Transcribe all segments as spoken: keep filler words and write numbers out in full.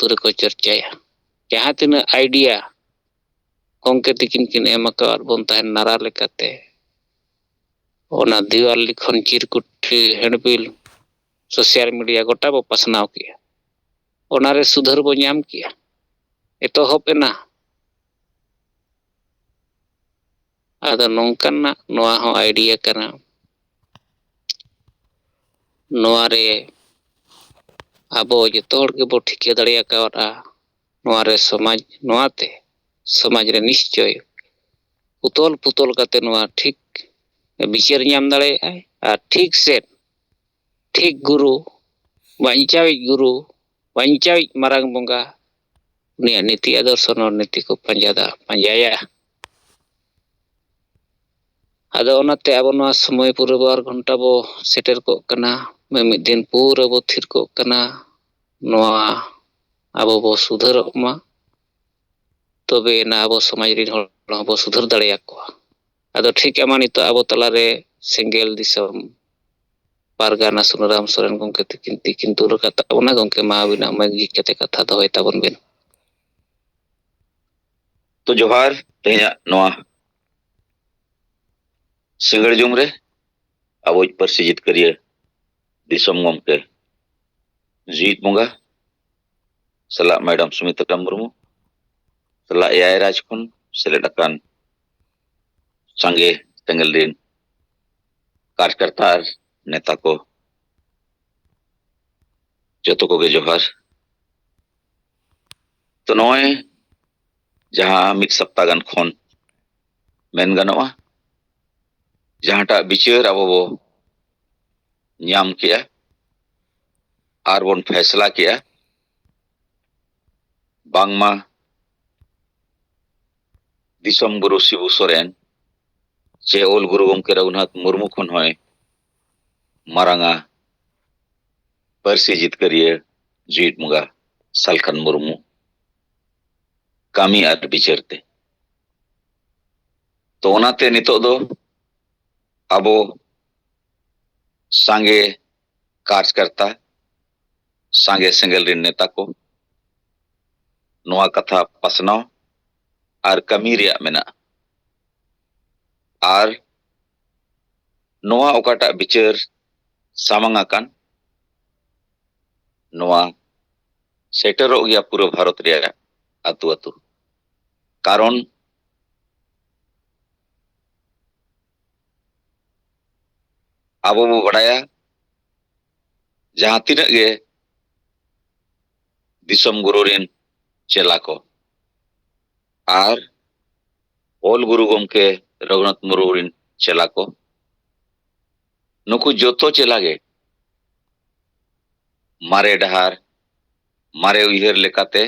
ᱟᱹᱛᱩ ᱨᱮᱠᱚ ᱪᱚᱨᱪᱟᱭᱟ᱾ ᱡᱟᱦᱟᱸ ᱛᱤᱱᱟᱹᱜ idea ᱜᱚᱢᱠᱮ ᱛᱤᱠᱤᱱ ᱠᱤᱱ ᱮᱢ ᱟᱠᱟᱫ ᱵᱚᱱ ᱛᱟᱦᱮᱸᱱ ᱱᱟᱨᱟ ᱞᱮᱠᱟᱛᱮ, ᱚᱱᱟ ᱫᱮᱣᱟᱞ ᱞᱤᱠᱷᱚᱱ ᱪᱤᱨᱠᱩᱴᱷᱤ ᱦᱮᱸᱰᱵᱤᱞ social media ᱜᱚᱴᱟ ᱵᱚ ᱯᱟᱥᱱᱟᱣ ᱠᱮᱜᱼᱟ᱾ ᱚᱱᱟᱨᱮ ᱥᱩᱫᱷᱟᱹᱨ ᱵᱚ ᱧᱟᱢ ᱠᱮᱜᱼᱟ, ᱮᱛᱚᱦᱚᱵ ᱮᱱᱟ᱾ ᱟᱫᱚ ᱱᱚᱝᱠᱟᱱᱟᱜ ᱱᱚᱣᱟ ᱦᱚᱸ idea ᱠᱟᱱᱟ᱾ ᱱᱚᱣᱟ ᱨᱮ ᱟᱵᱚ ᱡᱚᱛᱚ ᱦᱚᱲ ᱜᱮᱵᱚ ᱴᱷᱤᱠᱟᱹ ᱫᱟᱲᱮ ᱟᱠᱟᱣᱟᱫᱼᱟ, ᱱᱚᱣᱟ ᱨᱮ ᱥᱚᱢᱟᱡᱽ, ᱱᱚᱣᱟᱛᱮ ᱥᱚᱢᱟᱡᱽ ᱨᱮ ᱱᱤᱥᱪᱚᱭ ᱯᱩᱛᱚᱞ ᱯᱩᱛᱚᱞ ᱠᱟᱛᱮ ᱱᱚᱣᱟ ᱴᱷᱤᱠ ᱵᱤᱪᱟᱹᱨ ᱧᱟᱢ ᱫᱟᱲᱮᱭᱟᱜᱼᱟᱭ ᱟᱨ ᱴᱷᱤᱠ ᱥᱮᱫ, ᱴᱷᱤᱠ ᱜᱩᱨᱩ, ᱵᱟᱧᱪᱟᱣᱤᱡ ᱜᱩᱨᱩ, ᱵᱟᱧᱪᱟᱣᱤᱡ ᱢᱟᱨᱟᱝ ᱵᱚᱸᱜᱟ, ᱩᱱᱤᱭᱟᱜ ᱱᱤᱛᱤ ᱟᱫᱚᱨᱥᱚ ᱱᱚᱨ ᱱᱤᱛᱤ ᱠᱚ ᱯᱟᱸᱡᱟ ᱫᱟ-, ᱯᱟᱸᱡᱟᱭᱟ᱾ ᱟᱫᱚ ᱚᱱᱟᱛᱮ ᱟᱵᱚ ᱱᱚᱣᱟ ᱥᱚᱢᱚᱭ ᱯᱩᱨᱟᱹ ᱵᱟᱨ ᱜᱷᱚᱱᱴᱟ ᱵᱚ ᱥᱮᱴᱮᱨ ᱠᱚᱜ ᱠᱟᱱᱟ, ᱢᱤᱢᱤᱫ ᱫᱤᱱ ᱯᱩᱨᱟᱹ ᱵᱚ ᱛᱷᱤᱨ ᱠᱚᱜ ᱠᱟᱱᱟ᱾ ᱱᱚᱣᱟ ᱟᱵᱚ ᱵᱚ ᱥᱩᱫᱷᱟᱹᱨᱚᱜ ᱢᱟ, ᱛᱚᱵᱮ ᱮᱱᱟ ᱟᱵᱚ ᱥᱚᱢᱟᱡᱽ ᱨᱮᱱ ᱦᱚᱲ ᱦᱚᱸᱵᱚ ᱥᱩᱫᱷᱟᱹᱨ ᱫᱟᱲᱮᱭᱟᱠᱚᱣᱟ᱾ ᱟᱫᱚ ᱴᱷᱤᱠ ᱟᱢᱟ ᱱᱤᱛᱚᱜ ᱟᱵᱚ ᱛᱟᱞᱟᱨᱮ ᱥᱮᱸᱜᱮᱞ ᱫᱤᱥᱚᱢ ᱯᱟᱨᱜᱟᱱᱟ ᱥᱩᱱᱟᱹᱨᱟᱢ ᱥᱚᱨᱮᱱ ᱜᱚᱢᱠᱮ ᱛᱤᱠᱤᱱ, ᱛᱤᱠᱤᱱ ᱛᱩᱞ ᱟᱠᱟᱫ ᱛᱟᱵᱚᱱᱟ᱾ ᱜᱚᱢᱠᱮ, ᱢᱟ ᱟᱹᱵᱤᱱᱟᱜ ᱢᱟᱹᱭᱤᱠ ᱡᱷᱤᱡ ᱠᱟᱛᱮ ᱠᱟᱛᱷᱟ ᱫᱚᱦᱚᱭ ᱛᱟᱵᱚᱱ ᱵᱤᱱ᱾ ᱛᱚ ᱡᱚᱦᱟᱨ, ᱛᱮᱦᱮᱧᱟᱜ ᱱᱚᱣᱟ ᱥᱤᱸᱜᱟᱹᱲ ᱡᱚᱢ ᱨᱮ ᱟᱵᱚᱭᱤᱡ ᱯᱟᱹᱨᱥᱤ ᱡᱤᱛᱠᱟᱹᱨᱤᱭᱟᱹ ᱫᱤᱥᱚᱢ ᱜᱚᱢᱠᱮ ᱡᱤᱣᱤᱫ ᱵᱚᱸᱜᱟ ᱥᱟᱞᱟᱜ ᱢᱮᱰᱟᱢ ᱥᱩᱢᱤᱛᱨᱟ ᱢᱩᱨᱢᱩ ᱥᱟᱞᱟᱜ ᱮᱭᱟᱭ ᱨᱟᱡᱽ ᱠᱷᱚᱱ ᱥᱮᱞᱮᱫ ᱟᱠᱟᱱ ᱥᱟᱸᱜᱮ ᱥᱮᱸᱜᱮᱞ ᱨᱤᱱ ᱠᱟᱨᱡᱽᱠᱟᱨᱛᱟ ᱟᱨ ᱱᱮᱛᱟ ᱠᱚ, ᱡᱚᱛᱚ ᱠᱚᱜᱮ ᱡᱚᱦᱟᱨ᱾ ᱛᱚ ᱱᱚᱜᱼᱚᱭ ᱡᱟᱦᱟᱸ ᱢᱤᱫ ᱥᱚᱯᱛᱟ ᱜᱟᱱ ᱠᱷᱚᱱ ᱢᱮᱱ ᱜᱟᱱᱚᱜᱼᱟ, ᱡᱟᱦᱟᱸᱴᱟᱜ ᱵᱤᱪᱟᱹᱨ ᱟᱵᱚ ᱵᱚ ᱧᱟᱢ ᱠᱮᱜᱼᱟ ᱟᱨ ᱵᱚᱱ ᱯᱷᱮᱥᱞᱟ ᱠᱮᱜᱼᱟ, ᱵᱟᱝᱢᱟ ᱫᱤᱥᱚᱢ ᱜᱩᱨᱩ ᱥᱤᱵᱩ ᱥᱚᱨᱮᱱ ᱪᱮ ᱚᱞ ᱜᱩᱨᱩ ᱜᱚᱢᱠᱮ ᱨᱚᱜᱷᱩᱱᱟᱛᱷ ᱢᱩᱨᱢᱩ ᱠᱷᱚᱱ ᱦᱚᱸᱭ ᱢᱟᱨᱟᱝᱟ ᱯᱟᱹᱨᱥᱤ ᱡᱤᱛᱠᱟᱹᱨᱤᱭᱟᱹ ᱡᱤᱣᱤᱫ ᱵᱚᱸᱜᱟ ᱥᱟᱞᱠᱷᱟᱱ ᱢᱩᱨᱢᱩ ᱠᱟᱹᱢᱤ ᱟᱨ ᱵᱤᱪᱟᱹᱨ ᱛᱮ᱾ ᱛᱚ ᱚᱱᱟᱛᱮ ᱱᱤᱛᱚᱜ ᱫᱚ ᱟᱵᱚ ᱥᱟᱸᱜᱮ ᱠᱟᱨᱡᱽᱠᱟᱨᱛᱟ, ᱥᱟᱸᱜᱮ ᱥᱮᱸᱜᱮᱞ ᱨᱮᱱ ᱱᱮᱛᱟ ᱠᱚ, ᱱᱚᱣᱟ ᱠᱟᱛᱷᱟ ᱯᱟᱥᱱᱟᱣ ᱟᱨ ᱠᱟᱹᱢᱤ ᱨᱮᱭᱟᱜ ᱢᱮᱱᱟᱜᱼᱟ᱾ ᱟᱨ ᱱᱚᱣᱟ ᱚᱠᱟᱴᱟᱜ ᱵᱤᱪᱟᱹᱨ ᱥᱟᱢᱟᱝ ᱟᱠᱟᱱ, ᱱᱚᱣᱟ ᱥᱮᱴᱮᱨᱚᱜ ᱜᱮᱭᱟ ᱯᱩᱨᱟᱹ ᱵᱷᱟᱨᱚᱛ ᱨᱮᱭᱟᱜ ᱟᱹᱛᱩ ᱟᱹᱛᱩ᱾ ᱠᱟᱨᱚᱱ ᱟᱵᱚ ᱵᱚ ᱵᱟᱰᱟᱭᱟ, ᱡᱟᱦᱟᱸ ᱛᱤᱱᱟᱹᱜ ᱜᱮ ᱫᱤᱥᱚᱢ ᱜᱩᱨᱩ ᱨᱤᱱ ᱪᱮᱞᱟ ᱠᱚ ᱟᱨ ᱚᱞ ᱜᱩᱨᱩ ᱜᱚᱢᱠᱮ ᱨᱚᱜᱷᱩᱱᱟᱛᱷ ᱢᱩᱨᱢᱩ ᱨᱤᱱ ᱪᱮᱞᱟ ᱠᱚ, ᱱᱩᱠᱩ ᱡᱚᱛᱚ ᱪᱮᱞᱟ ᱜᱮ ᱢᱟᱨᱮ ᱰᱟᱦᱟᱨ, ᱢᱟᱨᱮ ᱩᱭᱦᱟᱹᱨ ᱞᱮᱠᱟᱛᱮ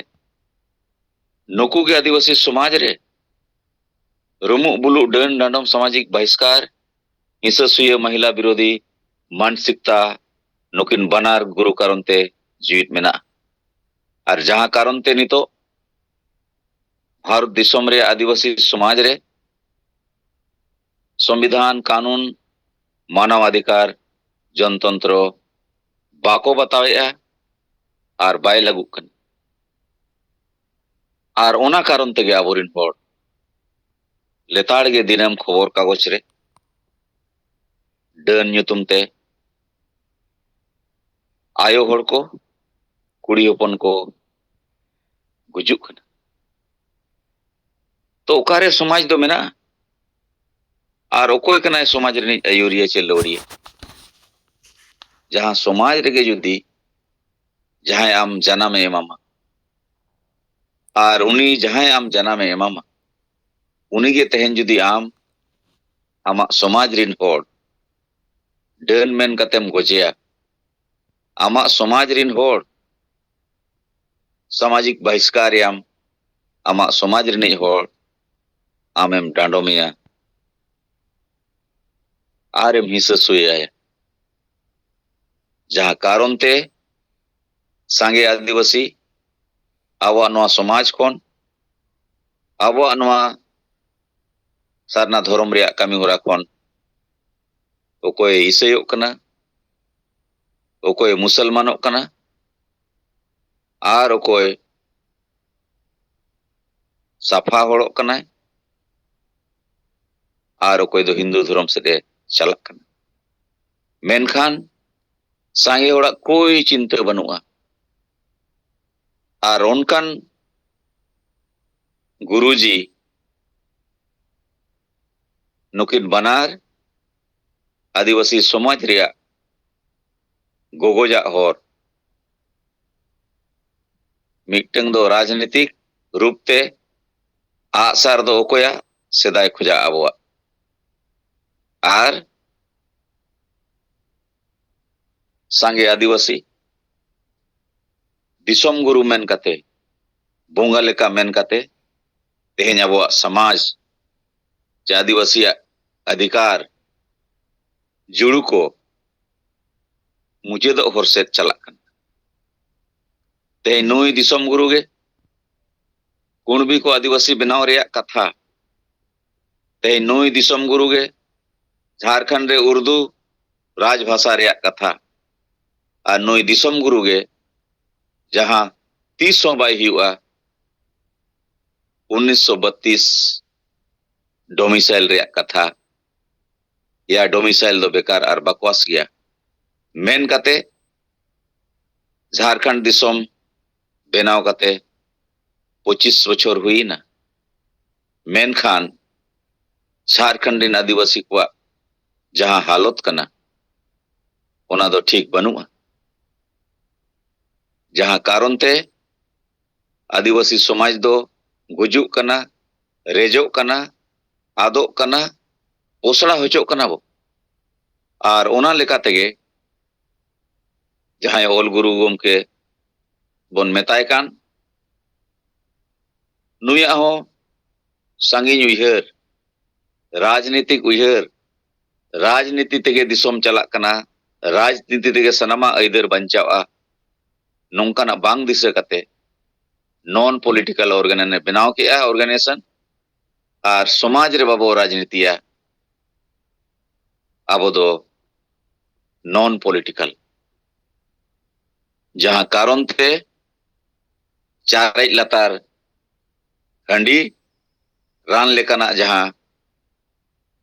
ᱱᱩᱠᱩ ᱜᱮ ᱟᱹᱫᱤᱵᱟᱹᱥᱤ ᱥᱚᱢᱟᱡᱽ ᱨᱮ ᱨᱩᱢᱩᱜ ᱵᱩᱞᱩᱜ ᱰᱟᱹᱱ ᱰᱟᱸᱰᱚᱢ ᱥᱟᱢᱟᱡᱤᱠ ᱵᱟᱦᱤᱥᱠᱟᱨ, ᱦᱤᱸᱥᱟᱹ ᱥᱩᱭᱟᱹ ᱢᱟᱦᱤᱞᱟ ᱵᱤᱨᱳᱫᱷᱤ ᱢᱟᱱᱥᱤᱠᱛᱟ, ᱱᱩᱠᱤᱱ ᱵᱟᱱᱟᱨ ᱜᱩᱨᱩ ᱠᱟᱨᱚᱱ ᱛᱮ ᱡᱤᱣᱤᱫ ᱢᱮᱱᱟᱜᱼᱟ᱾ ᱟᱨ ᱡᱟᱦᱟᱸ ᱠᱟᱨᱚᱱ ᱛᱮ ᱱᱤᱛᱚᱜ ᱵᱷᱟᱨᱚᱛ ᱫᱤᱥᱚᱢ ᱨᱮ ᱟᱹᱫᱤᱵᱟᱹᱥᱤ ᱥᱚᱢᱟᱡᱽ ᱨᱮ ᱥᱚᱝᱵᱤᱫᱷᱟᱱ, ᱠᱟᱹᱱᱩᱱ, ᱢᱟᱱᱟᱣ ᱟᱫᱷᱤᱠᱟᱨ, ᱡᱚᱱᱛᱚᱱᱛᱨᱚ ᱵᱟᱠᱚ ᱵᱟᱛᱟᱣᱮᱫᱼᱟ ᱟᱨ ᱵᱟᱭ ᱞᱟᱹᱜᱩᱜ ᱠᱟᱱᱟ᱾ ᱟᱨ ᱚᱱᱟ ᱠᱟᱨᱚᱱ ᱛᱮᱜᱮ ᱟᱵᱚᱨᱮᱱ ᱦᱚᱲ ᱞᱮᱛᱟᱲ ᱜᱮ ᱫᱤᱱᱟᱹᱢ ᱠᱷᱚᱵᱚᱨ ᱠᱟᱜᱚᱡᱽ ᱨᱮ ᱰᱟᱹᱱ ᱧᱩᱛᱩᱢ ᱛᱮ ᱟᱭᱳ ᱦᱚᱲ ᱠᱚ, ᱠᱩᱲᱤ ᱦᱚᱯᱚᱱ ᱠᱚ ᱜᱩᱡᱩᱜ ᱠᱟᱱᱟ᱾ ᱛᱚ ᱚᱠᱟᱨᱮ ᱥᱚᱢᱟᱡᱽ ᱫᱚ ᱢᱮᱱᱟᱜᱼᱟ? ᱟᱨ ᱚᱠᱚᱭ ᱠᱟᱱᱟᱭ ᱥᱚᱢᱟᱡᱽ ᱨᱤᱱᱤᱡ ᱟᱹᱭᱩᱨᱤᱭᱟᱹ ᱪᱮ ᱞᱟᱹᱣᱲᱤᱭᱟᱹ? ᱡᱟᱦᱟᱸ ᱥᱚᱢᱟᱡᱽ ᱨᱮᱜᱮ ᱡᱩᱫᱤ ᱡᱟᱦᱟᱸᱭ ᱟᱢ ᱡᱟᱱᱟᱢᱮ ᱮᱢᱟᱢᱟ, ᱟᱨ ᱩᱱᱤ ᱡᱟᱦᱟᱸᱭ ᱟᱢ ᱡᱟᱱᱟᱢᱮ ᱮᱢᱟᱢᱟ, ᱩᱱᱤᱜᱮ ᱛᱮᱦᱮᱧ ᱡᱩᱫᱤ ᱟᱢ ᱟᱢᱟᱜ ᱥᱚᱢᱟᱡᱽ ᱨᱤᱱ ᱦᱚᱲ ᱰᱟᱹᱱ ᱢᱮᱱ ᱠᱟᱛᱮᱢ ᱜᱚᱡᱮᱭᱟ, ᱟᱢᱟᱜ ᱥᱚᱢᱟᱡᱽ ᱨᱤᱱ ᱦᱚᱲ ᱥᱟᱢᱟᱡᱤᱠ ᱵᱟᱦᱤᱥᱠᱟᱨᱮᱭᱟᱢ, ᱟᱢᱟᱜ ᱥᱚᱢᱟᱡᱽ ᱨᱤᱱᱤᱡ ᱦᱚᱲ ᱟᱢᱮᱢ ᱰᱟᱸᱰᱚᱢᱮᱭᱟ ᱟᱨᱮᱢ ᱦᱤᱸᱥᱟᱹ ᱥᱩᱭᱟᱭᱟ᱾ ᱡᱟᱦᱟᱸ ᱠᱟᱨᱚᱱ ᱛᱮ ᱥᱟᱸᱜᱮ ᱟᱹᱫᱤᱵᱟᱹᱥᱤ ᱟᱵᱚᱣᱟᱜ ᱱᱚᱣᱟ ᱥᱚᱢᱟᱡᱽ ᱠᱷᱚᱱ, ᱟᱵᱚᱣᱟᱜ ᱱᱚᱣᱟ ᱥᱟᱨᱱᱟ ᱫᱷᱚᱨᱚᱢ ᱨᱮᱭᱟᱜ ᱠᱟᱹᱢᱤ ᱦᱚᱨᱟ ᱠᱷᱚᱱ ᱚᱠᱚᱭᱮ ᱤᱥᱟᱹᱭᱚᱜ ᱠᱟᱱᱟ, ᱚᱠᱚᱭᱮ ᱢᱩᱥᱚᱞᱢᱟᱱᱚᱜ ᱠᱟᱱᱟ, ᱟᱨ ᱚᱠᱚᱭ ᱥᱟᱯᱷᱟ ᱦᱚᱲᱚᱜ ᱠᱟᱱᱟᱭ, ᱟᱨ ᱚᱠᱚᱭ ᱫᱚ ᱦᱤᱱᱫᱩ ᱫᱷᱚᱨᱚᱢ ᱥᱮᱫ ᱮ ᱪᱟᱞᱟᱜ ᱠᱟᱱᱟ᱾ ᱢᱮᱱᱠᱷᱟᱱ ᱥᱟᱸᱜᱮ ᱦᱚᱲᱟᱜ ᱠᱳᱭ ᱪᱤᱱᱛᱟᱹ ᱵᱟᱹᱱᱩᱜᱼᱟ᱾ ᱟᱨ ᱚᱱᱠᱟᱱ ᱜᱩᱨᱩᱡᱤ ᱱᱩᱠᱤᱱ ᱵᱟᱱᱟᱨ ᱟᱹᱫᱤᱵᱟᱹᱥᱤ ᱥᱚᱢᱟᱡᱽ ᱨᱮᱭᱟᱜ ᱜᱚᱜᱚᱡᱟᱜ ᱦᱚᱨ, ᱢᱤᱫᱴᱟᱝ ᱫᱚ ᱨᱟᱡᱽᱱᱤᱛᱤᱠ ᱨᱩᱯ ᱛᱮ ᱟᱜᱼᱥᱟᱨ ᱫᱚ ᱚᱠᱚᱭᱟᱜ? ᱥᱮᱫᱟᱭ ᱠᱷᱚᱡᱟᱜ ᱟᱵᱚᱣᱟᱜ᱾ ᱟᱨ ᱥᱟᱸᱜᱮ ᱟᱹᱫᱤᱵᱟᱹᱥᱤ ᱫᱤᱥᱚᱢ ᱜᱩᱨᱩ ᱢᱮᱱ ᱠᱟᱛᱮ, ᱵᱚᱸᱜᱟ ᱞᱮᱠᱟ ᱢᱮᱱ ᱠᱟᱛᱮ, ᱛᱮᱦᱮᱧ ᱟᱵᱚᱣᱟᱜ ᱥᱚᱢᱟᱡᱽ ᱡᱮ ᱟᱹᱫᱤᱵᱟᱹᱥᱤᱭᱟᱜ ᱚᱫᱷᱤᱠᱟᱨ ᱡᱩᱲᱩ ᱠᱚ ᱢᱩᱪᱟᱹᱫᱚᱜ ᱦᱚᱨ ᱥᱮᱫ ᱪᱟᱞᱟᱜ ᱠᱟᱱᱟ᱾ ᱛᱮᱦᱮᱧ ᱱᱩᱭ ᱫᱤᱥᱚᱢ ᱜᱩᱨᱩ ᱜᱮ ᱠᱩᱬᱵᱤ ᱠᱚ ᱟᱹᱫᱤᱵᱟᱹᱥᱤ ᱵᱮᱱᱟᱣ ᱨᱮᱭᱟᱜ ᱠᱟᱛᱷᱟ, ᱛᱮᱦᱮᱧ ᱱᱩᱭ ᱫᱤᱥᱚᱢ ᱜᱩᱨᱩ ᱜᱮ ᱡᱷᱟᱲᱠᱷᱚᱸᱰ ᱨᱮ ᱩᱨᱫᱩ ᱨᱟᱡᱽ ᱵᱷᱟᱥᱟ ᱨᱮᱭᱟᱜ ᱠᱟᱛᱷᱟ, ᱟᱨ ᱱᱩᱭ ᱫᱤᱥᱚᱢ ᱜᱩᱨᱩ ᱜᱮ ᱡᱟᱦᱟᱸ ᱛᱤᱥ ᱦᱚᱸ ᱵᱟᱭ ᱦᱩᱭᱩᱜᱼᱟ, ᱩᱱᱤᱥᱥᱚ ᱵᱟᱛᱤᱥ ᱰᱚᱢᱤᱥᱟᱭᱤᱞ ᱨᱮᱭᱟᱜ ᱠᱟᱛᱷᱟ, ᱭᱟ ᱰᱚᱢᱤᱥᱟᱭᱤᱞ ᱫᱚ ᱵᱮᱠᱟᱨ ᱟᱨ ᱵᱟᱠᱚᱣᱟᱥ ᱜᱮᱭᱟ ᱢᱮᱱ ᱠᱟᱛᱮ ᱡᱷᱟᱲᱠᱷᱚᱸᱰ ᱫᱤᱥᱚᱢ ᱵᱮᱱᱟᱣ ᱠᱟᱛᱮ ᱯᱚᱸᱪᱤᱥ ᱵᱚᱪᱷᱚᱨ ᱦᱩᱭᱮᱱᱟ᱾ ᱢᱮᱱᱠᱷᱟᱱ ᱡᱷᱟᱲᱠᱷᱚᱸᱰ ᱨᱮᱱ ᱟᱹᱫᱤᱵᱟᱹᱥᱤ ᱠᱚᱣᱟᱜ ᱡᱟᱦᱟᱸ ᱦᱟᱞᱚᱛ ᱠᱟᱱᱟ, ᱚᱱᱟ ᱫᱚ ᱴᱷᱤᱠ ᱵᱟᱹᱱᱩᱜᱼᱟ᱾ ᱡᱟᱦᱟᱸ ᱠᱟᱨᱚᱱ ᱛᱮ ᱟᱹᱫᱤᱵᱟᱹᱥᱤ ᱥᱚᱢᱟᱡᱽ ᱫᱚ ᱜᱩᱡᱩᱜ ᱠᱟᱱᱟ, ᱨᱮᱡᱚᱜ ᱠᱟᱱᱟ, ᱟᱫᱚᱜ ᱠᱟᱱᱟ, ᱯᱚᱥᱲᱟ ᱦᱚᱪᱚᱜ ᱠᱟᱱᱟ ᱵᱚ᱾ ᱟᱨ ᱚᱱᱟ ᱞᱮᱠᱟ ᱛᱮᱜᱮ ᱡᱟᱦᱟᱸᱭ ᱚᱞ ᱜᱩᱨᱩ ᱜᱚᱢᱠᱮ ᱵᱚᱱ ᱢᱮᱛᱟᱭ ᱠᱟᱱ, ᱱᱩᱭᱟᱜ ᱦᱚᱸ ᱥᱟᱺᱜᱤᱧ ᱩᱭᱦᱟᱹᱨ, ᱨᱟᱡᱽᱱᱤᱛᱤᱠ ᱩᱭᱦᱟᱹᱨ, ᱨᱟᱡᱽᱱᱤᱛᱤ ᱛᱮᱜᱮ ᱫᱤᱥᱚᱢ ᱪᱟᱞᱟᱜ ᱠᱟᱱᱟ, ᱨᱟᱡᱽᱱᱤᱛᱤ ᱛᱮᱜᱮ ᱥᱟᱱᱟᱢᱟᱜ ᱟᱹᱭᱫᱟᱹᱨ ᱵᱟᱧᱪᱟᱣᱼᱟ, ᱱᱚᱝᱠᱟᱱᱟᱜ ᱵᱟᱝ ᱫᱤᱥᱟᱹ ᱠᱟᱛᱮ non political organization ᱮ ᱵᱮᱱᱟᱣ ᱠᱮᱜᱼᱟ, organization, ᱟᱨ ᱥᱚᱢᱟᱡᱽ ᱨᱮ ᱵᱟᱵᱚ ᱨᱟᱡᱽᱱᱤᱛᱤᱭᱟ, ᱟᱵᱚ ᱫᱚ non political᱾ ᱡᱟᱦᱟᱸ ᱠᱟᱨᱚᱱ ᱛᱮ ᱪᱟᱨᱮᱡ ᱞᱟᱛᱟᱨ ᱦᱟᱺᱰᱤ ᱨᱟᱱ ᱞᱮᱠᱟᱱᱟᱜ ᱡᱟᱦᱟᱸ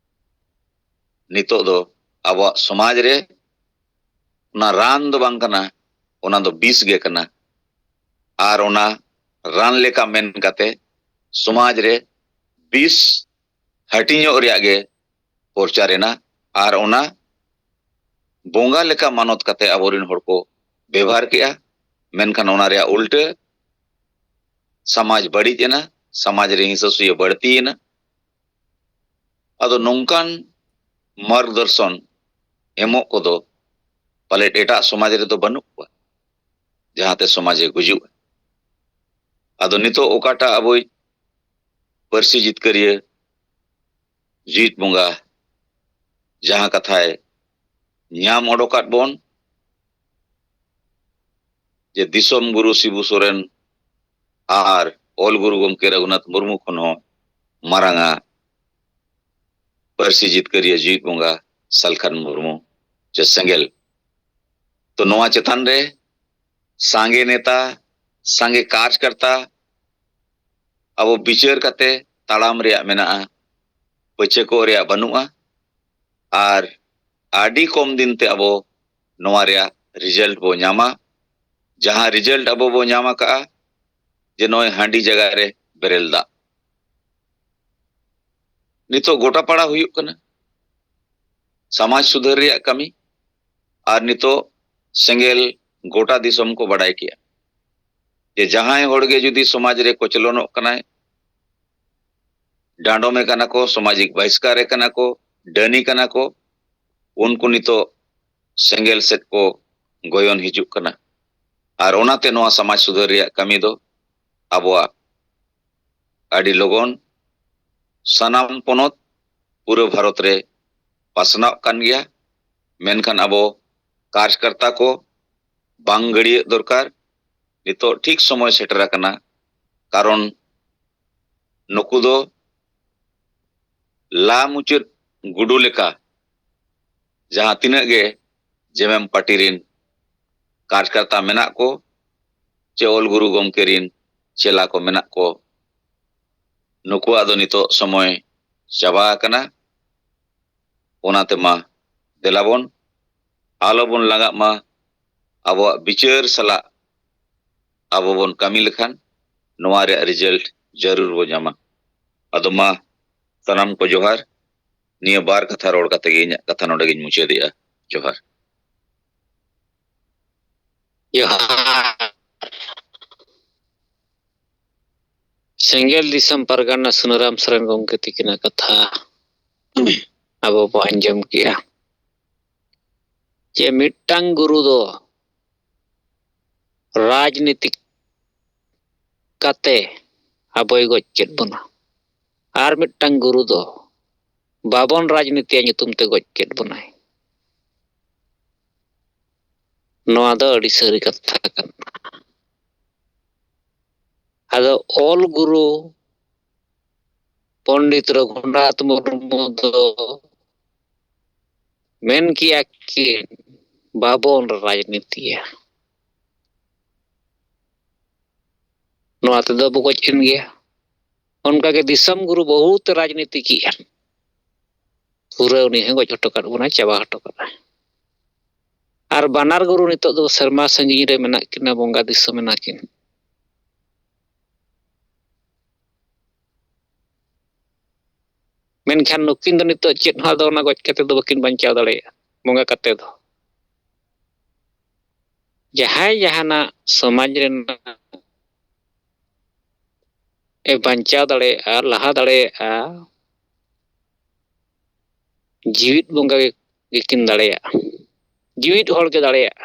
ᱱᱤᱛᱚᱜ ᱫᱚ ᱟᱵᱚᱣᱟᱜ ᱥᱚᱢᱟᱡᱽ ᱨᱮ ᱚᱱᱟ ᱨᱟᱱ ᱫᱚ ᱵᱟᱝ ᱠᱟᱱᱟ, ᱚᱱᱟ ᱫᱚ ᱵᱤᱥ ᱜᱮ ᱠᱟᱱᱟ᱾ ᱟᱨ ᱚᱱᱟ ᱨᱟᱱ ᱞᱮᱠᱟ ᱢᱮᱱ ᱠᱟᱛᱮ ᱥᱚᱢᱟᱡᱽ ᱨᱮ ᱵᱤᱥ ᱦᱟᱹᱴᱤᱧᱚᱜ ᱨᱮᱭᱟᱜ ᱜᱮ ᱯᱨᱚᱪᱟᱨ ᱮᱱᱟ᱾ ᱟᱨ ᱚᱱᱟ ᱵᱚᱸᱜᱟ ᱞᱮᱠᱟ ᱢᱟᱱᱚᱛ ᱠᱟᱛᱮ ᱟᱵᱚᱨᱮᱱ ᱦᱚᱲ ᱠᱚ ᱵᱮᱵᱷᱟᱨ ᱠᱮᱜᱼᱟ᱾ ᱢᱮᱱᱠᱷᱟᱱ ᱚᱱᱟ ᱨᱮᱭᱟᱜ ᱩᱞᱴᱟᱹ, ᱥᱚᱢᱟᱡᱽ ᱵᱟᱹᱲᱤᱡ ᱮᱱᱟ, ᱥᱚᱢᱟᱡᱽ ᱨᱮ ᱦᱤᱸᱥᱟᱹ ᱥᱩᱭᱟᱹ ᱵᱟᱹᱲᱛᱤᱭᱮᱱᱟ᱾ ᱟᱫᱚ ᱱᱚᱝᱠᱟᱱ ᱢᱟᱨᱜᱽᱫᱚᱨᱥᱚᱱ ᱮᱢᱚᱜ ᱠᱚᱫᱚ ᱯᱟᱞᱮᱫ ᱮᱴᱟᱜ ᱥᱚᱢᱟᱡᱽ ᱨᱮᱫᱚ ᱵᱟᱹᱱᱩᱜ ᱠᱚᱣᱟ, ᱡᱟᱦᱟᱸᱛᱮ ᱥᱚᱢᱟᱡᱽ ᱮ ᱜᱩᱡᱩᱜᱼᱟ᱾ ᱟᱫᱚ ᱱᱤᱛᱚᱜ ᱚᱠᱟᱴᱟᱜ ᱟᱵᱚᱭᱤᱡ ᱯᱟᱹᱨᱥᱤ ᱡᱤᱛᱠᱟᱹᱨᱤᱭᱟᱹ ᱡᱤᱣᱤᱫ ᱵᱚᱸᱜᱟ ᱡᱟᱦᱟᱸ ᱠᱟᱛᱷᱟᱭ ᱧᱟᱢ ᱚᱰᱚᱠᱟᱫ ᱵᱚᱱ, ᱡᱮ ᱫᱤᱥᱚᱢ ᱜᱩᱨᱩ ᱥᱤᱵᱩ ᱥᱚᱨᱮᱱ ᱟᱨ ᱚᱞ ᱜᱩᱨᱩ ᱜᱚᱢᱠᱮ ᱨᱟᱹᱜᱷᱩᱱᱟᱛᱷ ᱢᱩᱨᱢᱩ ᱠᱷᱚᱱ ᱦᱚᱸ ᱢᱟᱨᱟᱝᱟ ᱯᱟᱹᱨᱥᱤ ᱡᱤᱛᱠᱟᱹᱨᱤᱭᱟᱹ ᱡᱤᱣᱤᱫ ᱵᱚᱸᱜᱟ ᱥᱟᱞᱠᱷᱟᱱ ᱢᱩᱨᱢᱩ ᱡᱮ ᱥᱮᱸᱜᱮᱞ᱾ ᱛᱚ ᱱᱚᱣᱟ ᱪᱮᱛᱟᱱ ᱨᱮ ᱥᱟᱸᱜᱮ ᱱᱮᱛᱟ, ᱥᱟᱸᱜᱮ ᱠᱟᱨᱡᱽᱠᱟᱨᱛᱟ ᱟᱵᱚ ᱵᱤᱪᱟᱹᱨ ᱠᱟᱛᱮ ᱛᱟᱲᱟᱢ ᱨᱮᱭᱟᱜ ᱢᱮᱱᱟᱜᱼᱟ, ᱯᱟᱹᱪᱷᱟᱹ ᱠᱚᱜ ᱨᱮᱭᱟᱜ ᱵᱟᱹᱱᱩᱜᱼᱟ᱾ ᱟᱨ ᱟᱹᱰᱤ ᱠᱚᱢ ᱫᱤᱱ ᱛᱮ ᱟᱵᱚ ᱱᱚᱣᱟ ᱨᱮᱭᱟᱜ ᱨᱤᱡᱟᱞᱴ ᱵᱚ ᱧᱟᱢᱟ᱾ ᱡᱟᱦᱟᱸ ᱨᱤᱡᱟᱞᱴ ᱟᱵᱚ ᱵᱚ ᱧᱟᱢ ᱟᱠᱟᱜᱼᱟ, ᱡᱮ ᱱᱚᱜᱼᱚᱭ ᱦᱟᱺᱰᱤ ᱡᱟᱭᱜᱟ ᱨᱮ ᱵᱮᱨᱮᱞ ᱫᱟᱜ, ᱱᱤᱛᱚᱜ ᱜᱚᱴᱟ ᱯᱟᱲᱟ ᱦᱩᱭᱩᱜ ᱠᱟᱱᱟ ᱥᱚᱢᱟᱡᱽ ᱥᱩᱫᱷᱟᱹᱨ ᱨᱮᱭᱟᱜ ᱠᱟᱹᱢᱤ᱾ ᱟᱨ ᱱᱤᱛᱚᱜ ᱥᱮᱸᱜᱮᱞ ᱜᱚᱴᱟ ᱫᱤᱥᱚᱢ ᱠᱚ ᱵᱟᱰᱟᱭ ᱠᱮᱜᱼᱟ ᱡᱮ ᱡᱟᱦᱟᱸᱭ ᱦᱚᱲ ᱜᱮ ᱡᱩᱫᱤ ᱥᱚᱢᱟᱡᱽ ᱨᱮ ᱠᱚᱪᱞᱚᱱᱚᱜ ᱠᱟᱱᱟᱭ, ᱰᱟᱸᱰᱚᱢᱮ ᱠᱟᱱᱟ ᱠᱚ, ᱥᱟᱢᱟᱡᱤᱠ ᱵᱟᱦᱤᱥᱠᱟᱨᱮ ᱠᱟᱱᱟ ᱠᱚ, ᱰᱟᱹᱱᱤ ᱠᱟᱱᱟ ᱠᱚ, ᱩᱱᱠᱩ ᱱᱤᱛᱚᱜ ᱥᱮᱸᱜᱮᱞ ᱥᱮᱫ ᱠᱚ ᱜᱚᱭᱚᱱ ᱦᱤᱡᱩᱜ ᱠᱟᱱᱟ᱾ ᱟᱨ ᱚᱱᱟᱛᱮ ᱱᱚᱣᱟ ᱥᱚᱢᱟᱡᱽ ᱥᱩᱫᱷᱟᱹᱨ ᱨᱮᱭᱟᱜ ᱠᱟᱹᱢᱤ ᱫᱚ ᱟᱵᱚᱣᱟᱜ ᱟᱹᱰᱤ ᱞᱚᱜᱚᱱ ᱥᱟᱱᱟᱢ ᱯᱚᱱᱚᱛ ᱯᱩᱨᱟᱹ ᱵᱷᱟᱨᱚᱛ ᱨᱮ ᱯᱟᱥᱱᱟᱣ ᱠᱟᱱ ᱜᱮᱭᱟ᱾ ᱢᱮᱱᱠᱷᱟᱱ ᱟᱵᱚ ᱠᱟᱨᱡᱽᱠᱟᱨᱛᱟ ᱠᱚ ᱵᱟᱝ ᱜᱟᱹᱲᱭᱟᱹᱜ ᱫᱚᱨᱠᱟᱨ᱾ ᱱᱤᱛᱚᱜ ᱴᱷᱤᱠ ᱥᱚᱢᱚᱭ ᱥᱮᱴᱮᱨ ᱟᱠᱟᱱᱟ, ᱠᱟᱨᱚᱱ ᱱᱩᱠᱩ ᱫᱚ ᱞᱟ ᱢᱩᱪᱟᱹᱫ ᱜᱩᱰᱩ ᱞᱮᱠᱟ ᱡᱟᱦᱟᱸ ᱛᱤᱱᱟᱹᱜ ᱜᱮ ᱡᱮᱢᱮᱢ ᱯᱟᱹᱴᱤ ᱨᱤᱱ ᱠᱟᱨᱡᱽᱠᱟᱨᱛᱟ ᱢᱮᱱᱟᱜ ᱠᱚ, ᱪᱮ ᱚᱞ ᱜᱩᱨᱩ ᱜᱚᱢᱠᱮ ᱨᱤᱱ ᱪᱮᱞᱟ ᱠᱚ ᱢᱮᱱᱟᱜ ᱠᱚ, ᱱᱩᱠᱩᱣᱟᱜ ᱫᱚ ᱱᱤᱛᱚᱜ ᱥᱚᱢᱚᱭ ᱪᱟᱵᱟ ᱟᱠᱟᱱᱟ᱾ ᱚᱱᱟᱛᱮ ᱢᱟ ᱫᱮᱞᱟᱵᱚᱱ ᱟᱞᱚᱵᱚᱱ ᱞᱟᱸᱜᱟᱜ ᱢᱟ, ᱟᱵᱚᱣᱟᱜ ᱵᱤᱪᱟᱹᱨ ᱥᱟᱞᱟᱜ ᱟᱵᱚ ᱵᱚᱱ ᱠᱟᱹᱢᱤ ᱞᱮᱠᱷᱟᱱ ᱱᱚᱣᱟ ᱨᱮᱭᱟᱜ ᱨᱤᱡᱟᱞᱴ ᱡᱟᱹᱨᱩᱲ ᱵᱚ ᱧᱟᱢᱟ᱾ ᱟᱫᱚ ᱢᱟ ᱥᱟᱱᱟᱢ ᱠᱚ ᱡᱚᱦᱟᱨ᱾ ᱱᱤᱭᱟᱹ ᱵᱟᱨ ᱠᱟᱛᱷᱟ ᱨᱚᱲ ᱠᱟᱛᱮ ᱜᱮ ᱤᱧᱟᱹᱜ ᱠᱟᱛᱷᱟ ᱱᱚᱰᱮ ᱜᱤᱧ ᱢᱩᱪᱟᱹᱫᱮᱜᱼᱟ᱾ ᱡᱚᱦᱟᱨ᱾ ᱡᱚᱦᱟᱨ᱾ ᱥᱮᱸᱜᱮᱞ ᱫᱤᱥᱚᱢ ᱯᱟᱨᱜᱟᱱᱟ ᱥᱩᱱᱟᱹᱨᱟᱢ ᱥᱚᱨᱮᱱ ᱜᱚᱢᱠᱮ ᱛᱤᱠᱤᱱᱟᱜ ᱠᱟᱛᱷᱟ ᱟᱵᱚ ᱵᱚ ᱟᱸᱡᱚᱢ ᱠᱮᱜᱼᱟ, ᱡᱮ ᱢᱤᱫᱴᱟᱝ ᱜᱩᱨᱩ ᱫᱚ ᱨᱟᱡᱽᱱᱤᱛᱤ ᱠᱟᱛᱮ ᱟᱵᱚᱭ ᱜᱚᱡ ᱠᱮᱫ ᱵᱚᱱᱟ, ᱟᱨ ᱢᱤᱫᱴᱟᱝ ᱜᱩᱨᱩ ᱫᱚ ᱵᱟᱵᱚᱱ ᱨᱟᱡᱽᱱᱤᱛᱤᱭᱟ ᱧᱩᱛᱩᱢ ᱛᱮ ᱜᱚᱡ ᱠᱮᱫ ᱵᱚᱱᱟᱭ᱾ ᱱᱚᱣᱟ ᱫᱚ ᱟᱹᱰᱤ ᱥᱟᱹᱨᱤ ᱠᱟᱛᱷᱟ ᱠᱟᱱᱟ᱾ ᱟᱫᱚ ᱚᱞ ᱜᱩᱨᱩ ᱯᱚᱱᱰᱤᱛ ᱨᱚᱜᱷᱩᱱᱟᱛᱷ ᱢᱩᱨᱢᱩ ᱫᱚ ᱢᱮᱱ ᱠᱮᱭᱟ ᱠᱤᱱ, ᱵᱟᱵᱚᱱ ᱨᱟᱡᱽᱱᱤᱛᱤᱭᱟ᱾ ᱱᱚᱣᱟ ᱛᱮᱫᱚ ᱵᱚ ᱜᱚᱡ ᱮᱱ ᱜᱮᱭᱟ᱾ ᱚᱱᱠᱟᱜᱮ ᱫᱤᱥᱚᱢ ᱜᱩᱨᱩ ᱵᱚᱦᱩᱛ ᱨᱟᱡᱽᱱᱤᱛᱤ ᱠᱮᱜᱼᱟ, ᱯᱩᱨᱟᱹ ᱩᱱᱤ ᱦᱚᱸ ᱜᱚᱡ ᱦᱚᱴᱚ ᱠᱟᱫ ᱵᱚᱱᱟᱭ, ᱪᱟᱵᱟ ᱦᱚᱴᱚ ᱠᱟᱫᱟᱭ᱾ ᱟᱨ ᱵᱟᱱᱟᱨ ᱜᱩᱨᱩ ᱱᱤᱛᱚᱜ ᱫᱚ ᱥᱮᱨᱢᱟ ᱥᱟᱺᱜᱤᱧ ᱨᱮ ᱢᱮᱱᱟᱜ ᱠᱤᱱᱟ, ᱵᱚᱸᱜᱟ ᱫᱤᱥᱚᱢ ᱢᱮᱱᱟᱜ ᱠᱤᱱ᱾ ᱢᱮᱱᱠᱷᱟᱱ ᱱᱩᱠᱤᱱ ᱫᱚ ᱱᱤᱛᱚᱜ ᱪᱮᱫ ᱦᱚᱸ ᱟᱫᱚ ᱚᱱᱟ ᱜᱚᱡ ᱠᱟᱛᱮ ᱫᱚ ᱵᱟᱹᱠᱤᱱ ᱵᱟᱧᱪᱟᱣ ᱫᱟᱲᱮᱭᱟᱜᱼᱟ, ᱵᱚᱸᱜᱟ ᱠᱟᱛᱮ ᱫᱚ᱾ ᱡᱟᱦᱟᱸᱭ ᱡᱟᱦᱟᱱᱟᱜ ᱥᱚᱢᱟᱡᱽ ᱨᱮᱱᱟᱜ ᱮ ᱵᱟᱧᱪᱟᱣ ᱫᱟᱲᱮᱭᱟᱜᱼᱟ, ᱞᱟᱦᱟ ᱫᱟᱲᱮᱭᱟᱜᱼᱟ, ᱡᱤᱣᱤᱫ ᱵᱚᱸᱜᱟ ᱜᱮ, ᱜᱮᱠᱤᱱ ᱫᱟᱲᱮᱭᱟᱜᱼᱟ, ᱡᱤᱣᱤᱫ ᱦᱚᱲ ᱜᱮ ᱫᱟᱲᱮᱭᱟᱜᱼᱟ᱾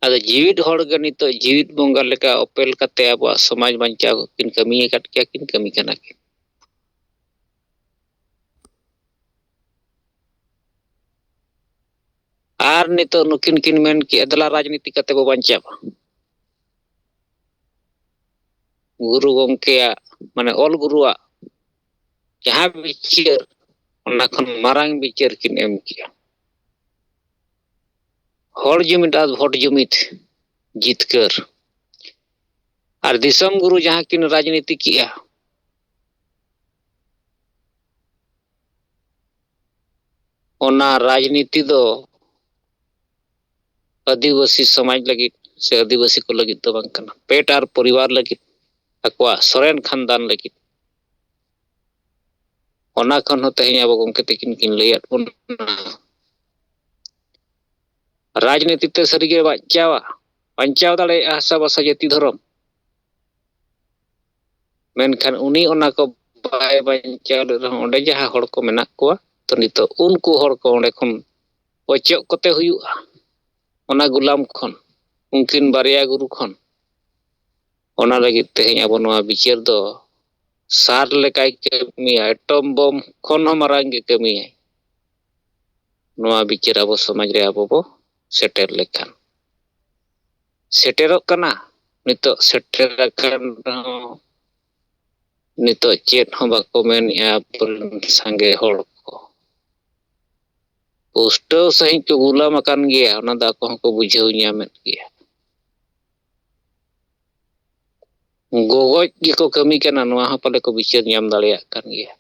ᱟᱫᱚ ᱡᱤᱣᱤᱫ ᱦᱚᱲ ᱜᱮ ᱱᱤᱛᱚᱜ ᱡᱤᱣᱤᱫ ᱵᱚᱸᱜᱟ ᱞᱮᱠᱟ ᱚᱯᱮᱞ ᱠᱟᱛᱮ ᱟᱵᱚᱣᱟᱜ ᱥᱚᱢᱟᱡᱽ ᱵᱟᱧᱪᱟᱣ ᱠᱤᱱ ᱠᱟᱹᱢᱤ ᱟᱠᱟᱫ ᱜᱮᱭᱟ, ᱠᱤᱱ ᱠᱟᱹᱢᱤ ᱠᱟᱱᱟ ᱠᱤᱱ᱾ ᱟᱨ ᱱᱤᱛᱚᱜ ᱱᱩᱠᱤᱱ ᱠᱤᱱ ᱢᱮᱱ ᱠᱮᱜᱼᱟ, ᱫᱮᱞᱟ ᱨᱟᱡᱽᱱᱤᱛᱤ ᱠᱟᱛᱮ ᱵᱚ ᱵᱟᱧᱪᱟᱣᱟ᱾ ᱜᱩᱨᱩ ᱜᱚᱢᱠᱮᱭᱟᱜ, ᱢᱟᱱᱮ ᱚᱞ ᱜᱩᱨᱩᱣᱟᱜ ᱡᱟᱦᱟᱸ ᱵᱤᱪᱟᱹᱨ, ᱚᱱᱟ ᱠᱷᱚᱱ ᱢᱟᱨᱟᱝ ᱵᱤᱪᱟᱹᱨ ᱠᱤᱱ ᱮᱢ ᱠᱮᱜᱼᱟ᱾ ᱦᱚᱲ ᱡᱩᱢᱤᱫ ᱟᱨ ᱵᱷᱳᱴ ᱡᱩᱢᱤᱫ ᱡᱤᱛᱠᱟᱹᱨ᱾ ᱟᱨ ᱫᱤᱥᱚᱢ ᱜᱩᱨᱩ ᱡᱟᱦᱟᱸ ᱠᱤᱱ ᱨᱟᱡᱽᱱᱤᱛᱤ ᱠᱮᱜᱼᱟ, ᱚᱱᱟ ᱨᱟᱡᱽᱱᱤᱛᱤ ᱫᱚ ᱟᱹᱫᱤᱵᱟᱹᱥᱤ ᱥᱚᱢᱟᱡᱽ ᱞᱟᱹᱜᱤᱫ ᱥᱮ ᱟᱹᱫᱤᱵᱟᱹᱥᱤ ᱠᱚ ᱞᱟᱹᱜᱤᱫ ᱫᱚ ᱵᱟᱝ ᱠᱟᱱᱟ, ᱯᱮᱴ ᱟᱨ ᱯᱚᱨᱤᱵᱟᱨ ᱞᱟᱹᱜᱤᱫ, ᱟᱠᱚᱣᱟᱜ ᱥᱚᱨᱮᱱ ᱠᱷᱟᱱᱫᱟᱱ ᱞᱟᱹᱜᱤᱫ᱾ ᱚᱱᱟ ᱠᱷᱚᱱ ᱦᱚᱸ ᱛᱮᱦᱮᱧ ᱟᱵᱚ ᱜᱚᱢᱠᱮ ᱛᱟᱹᱠᱤᱱ ᱠᱤᱱ ᱞᱟᱹᱭᱟᱫ ᱵᱚᱱᱟ, ᱨᱟᱡᱽᱱᱤᱛᱤ ᱛᱮ ᱥᱟᱹᱨᱤᱜᱮ ᱵᱟᱧᱪᱟᱣᱟ, ᱵᱟᱧᱪᱟᱣ ᱫᱟᱲᱮᱭᱟᱜᱼᱟ ᱦᱟᱥᱟ ᱵᱷᱟᱥᱟ ᱡᱟᱹᱛᱤ ᱫᱷᱚᱨᱚᱢ᱾ ᱢᱮᱱᱠᱷᱟᱱ ᱩᱱᱤ ᱚᱱᱟ ᱠᱚ ᱵᱟᱭ ᱵᱟᱧᱪᱟᱣ ᱞᱮᱫ ᱨᱮᱦᱚᱸ, ᱚᱸᱰᱮ ᱡᱟᱦᱟᱸ ᱦᱚᱲ ᱠᱚ ᱢᱮᱱᱟᱜ ᱠᱚᱣᱟ, ᱛᱚ ᱱᱤᱛᱚᱜ ᱩᱱᱠᱩ ᱦᱚᱲ ᱠᱚ ᱚᱸᱰᱮ ᱠᱷᱚᱱ ᱚᱪᱚᱜ ᱠᱚᱛᱮ ᱦᱩᱭᱩᱜᱼᱟ, ᱚᱱᱟ ᱜᱩᱞᱟᱢ ᱠᱷᱚᱱ, ᱩᱱᱠᱤᱱ ᱵᱟᱨᱭᱟ ᱜᱩᱨᱩ ᱠᱷᱚᱱ᱾ ᱚᱱᱟ ᱞᱟᱹᱜᱤᱫ ᱛᱮᱦᱮᱧ ᱟᱵᱚ ᱱᱚᱣᱟ ᱵᱤᱪᱟᱹᱨ ᱫᱚ ᱥᱟᱨ ᱞᱮᱠᱟᱭ ᱠᱟᱹᱢᱤᱭᱟ, ᱮᱴᱚᱢ ᱵᱚᱢ ᱠᱷᱚᱱ ᱦᱚᱸ ᱢᱟᱨᱟᱝ ᱜᱮ ᱠᱟᱹᱢᱤᱭᱟᱭ᱾ ᱱᱚᱣᱟ ᱵᱤᱪᱟᱹᱨ ᱟᱵᱚ ᱥᱚᱢᱟᱡᱽ ᱨᱮ ᱟᱵᱚ ᱵᱚ ᱥᱮᱴᱮᱨ ᱞᱮᱠᱷᱟᱱ, ᱥᱮᱴᱮᱨᱚᱜ ᱠᱟᱱᱟ᱾ ᱱᱤᱛᱚᱜ ᱥᱮᱴᱮᱨ ᱟᱠᱟᱱ ᱨᱮᱦᱚᱸ, ᱱᱤᱛᱚᱜ ᱪᱮᱫ ᱦᱚᱸ ᱵᱟᱠᱚ ᱢᱮᱱᱮᱜᱼᱟ ᱟᱵᱚᱨᱮᱱ ᱥᱟᱸᱜᱮ ᱦᱚᱲ ᱠᱚ᱾ ᱯᱩᱥᱴᱟᱹᱣ ᱥᱟᱺᱦᱤᱡ ᱠᱚ ᱜᱩᱞᱟᱢ ᱟᱠᱟᱱ ᱜᱮᱭᱟ, ᱚᱱᱟ ᱫᱚ ᱟᱠᱚ ᱦᱚᱸᱠᱚ ᱵᱩᱡᱷᱟᱹᱣ ᱧᱟᱢᱮᱫ ᱜᱮᱭᱟ᱾ ᱜᱚᱜᱚᱡ ᱜᱮᱠᱚ ᱠᱟᱹᱢᱤ ᱠᱟᱱᱟ, ᱱᱚᱣᱟ ᱦᱚᱸ ᱯᱟᱞᱮ ᱠᱚ ᱵᱤᱪᱟᱹᱨ ᱧᱟᱢ ᱫᱟᱲᱮᱭᱟᱜ ᱠᱟᱱ ᱜᱮᱭᱟ᱾